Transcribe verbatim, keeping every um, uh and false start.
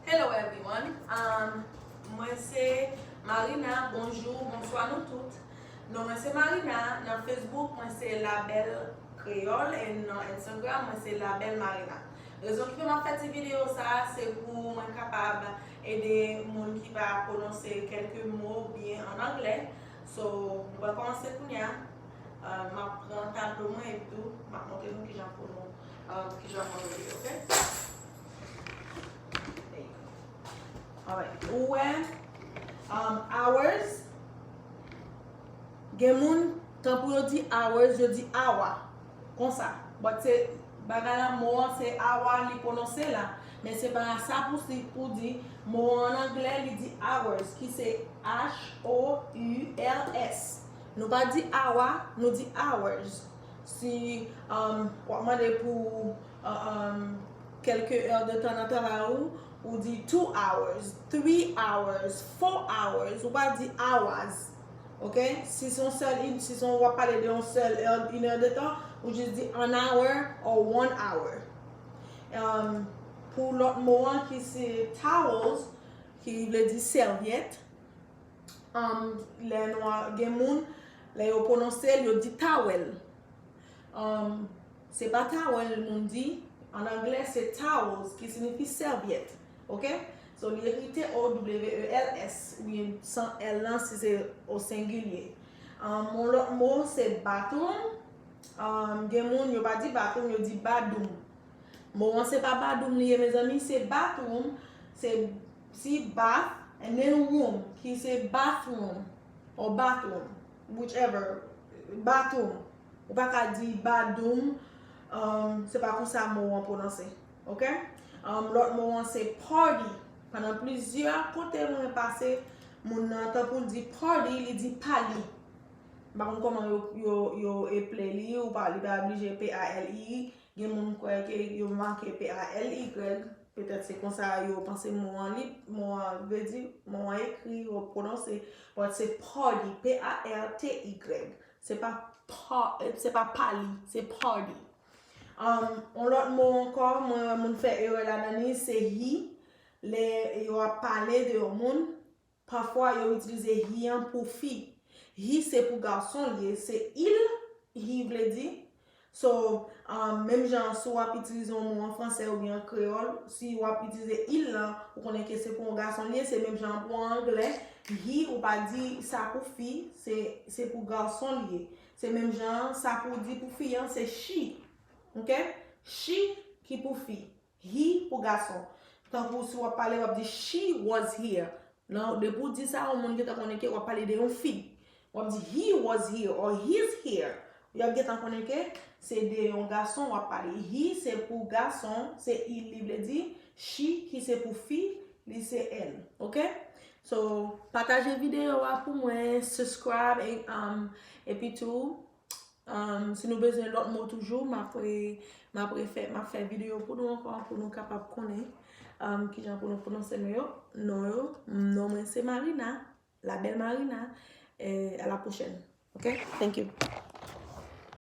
Hello everyone. Um, mwen se Marina. Bonjou, bonswa nou tout. Non mwen se Marina. Nan Facebook, mwen se La Belle Créole. E nan Instagram, mwen se La Belle Marina. Rezon ki fè m ap fè ti videyo sa a, se pou mwen kapab ede moun ki pa pwononse kèlke mo byen an anglè. So, nou pral kòmanse kounye a. Uh, m ap pran tablo mwen epi tou, m ap montre nou kijan pou nou, uh, kijan pou nou li, ok? Alright. Ou wè, um, hours, gen moun, tankou yo di hours, yo di awa. Konsa. But se, bagay la, mo an se awa li pwononse la. Men se pa sa pou si, pou di, mo an anglè, li di hours, ki se H O U R S. Nou pa di awa, nou di hours. Si, um, w ap mande pou, uh, um, kèlke è de tan nan travay ou, ou di two hours, three hours, four hours, ou pa di hours. Ok? Si se yon sèl, si se yon, w ap pale de yon sèl è, une heure de temps, ou jis di an hour or one hour. Um, pou lòt mo an ki se towels, ki vle di sèvyèt, um, lè nou a, gen moun, lè yo pwononse l, yo di towel. Um, se pa towel moun di, an anglè se towels, ki siyifi sèvyèt. Ok? So, li ekri T O W E L S, oubyen san L lan si se o sengilye. Um, yon lòt mo se bathroom. Um, gen moun yo pa di bathroom, yo di badoum. Mo an se pa badoum li ye, mezanmi, se bathroom. Se si bath and then room, ki se bathroom or bathroom, whichever, bathroom. Ou pa ka di badoum, um, se pa konsa mo an pwononse. Ok? Um, lòt mo an se party. Pandan plizyè kote mwen pase, moun nan, tankou l di party, li di pali. M pa konn kòman yo, yo, yo eple li, ou pa, li pa oblije P A L I. Gen moun kwè ke yo make P A L Y, petèt se konsa yo panse mo an li, mo an vle di, mo an ekri, yo pwononse, but se party, P A R T Y. Se pa pa, se pa pali, se party. Um, yon lòt mo ankò, mwen wè moun fè erè ladan li, se he. Lè yo ap pale de yon moun, pafwa yo itilize he an pou fi. He se pou gason li ye, se il, he vle di. So, um, menm jan si w ap itilize yon mo an fransè oubyen an kreyòl, si w ap itilize il lan, ou konnen ke se pou yon gason li ye, se menm jan pou an anglè, he, ou pa di sa pou fi, se, se pou gason li ye. Se menm jan sa pou di pou fi an, se she. Ok? She ki pou fi. He pou gason. Tankou si w ap pale, w ap di, "She was here." Non, depi w di sa, yon moun gentan konnen ke w ap pale de yon fi. W ap di, "He was here" or "He's here." Y ap gentan konnen ke se de yon gason w ap pale. He se pou gason, se il li vle di. She ki se pou fi, li se elle. Ok? So, pataje videyo a pou mwen, subscribe, e, um, epi tou, Um, si nou bezwen lòt mo toujou, m ap re, m ap refè, m ap fè videyo pou nou ankò, pou nou kapab konnen, um, kijan pou nou pwononse non yo, non yo. Non mwen se Marina, La Belle Marina. E, à la prochaine. Ok? Thank you.